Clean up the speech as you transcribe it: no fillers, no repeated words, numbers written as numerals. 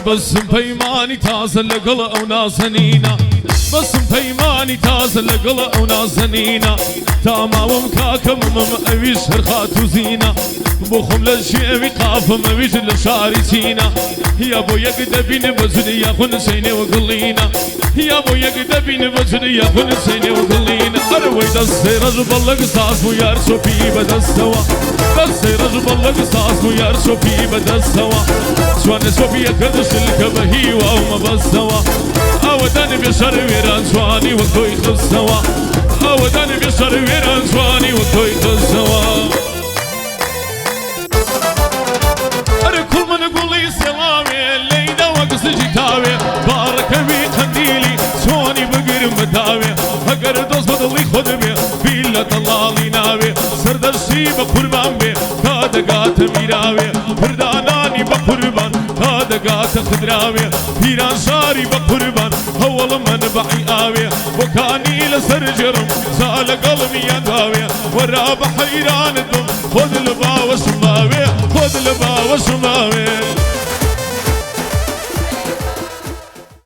بەسم پەیمانی تازە لەگەڵ ئەو نازەنینە، بەسم پەیمانی تازە لەگەڵ ئەو نازەنینە، تا ماوم کاکە ممم ئەویش هەر خاتوو زینە، بۆ خۆم لە شێوی قافم ئەویش لە شاری چینە، یا بۆ یەک دەبین بە جل یاخون چەینێ و گڵینە، یا بۆ یەک دەبین بە جل یاخون چەینێ و گڵینە. ئەرەوەی دەستەی ڕەش بەڵک ساز بوو یار چۆپی بەدەستەوە، دەستەی ڕەش بەڵک ساز بوو یار چۆپی بەدەستەوە، جوانە چۆپیەکە شلکە بە هیوا و مەبەستەوە، ئاوەدان بێ شەر وێران جوانی وەک تۆی خستەوە، ئاوەدان بێ شەر وێران جوانی وەک تۆی خستەوە. ئەرێ کوڵ من گوڵی سێڵاوێ لێیدا وەک سجی تاوێ، باڕەکەوی قەندیلی چۆنی بگرم بەتاوێ، ئەگەر دۆست بە دڵی خۆت بێ بیل لە دەڵاڵی ناوێ، سەردەشتی بە قوربان بێ تا دەگاتە میراوێ، پردانانی بە قوربان تا دەگاتە خدراوێ، پیران شاری بە قوربان هەوڵ مەنبەعی ئاوێ، بۆکانی لەسەر جێڕم جا لەگەڵ میان داوێ، وەرا بە حەیرانت بم خۆت لە باوەشم باوێ، خۆت لە باوەشم باوێ.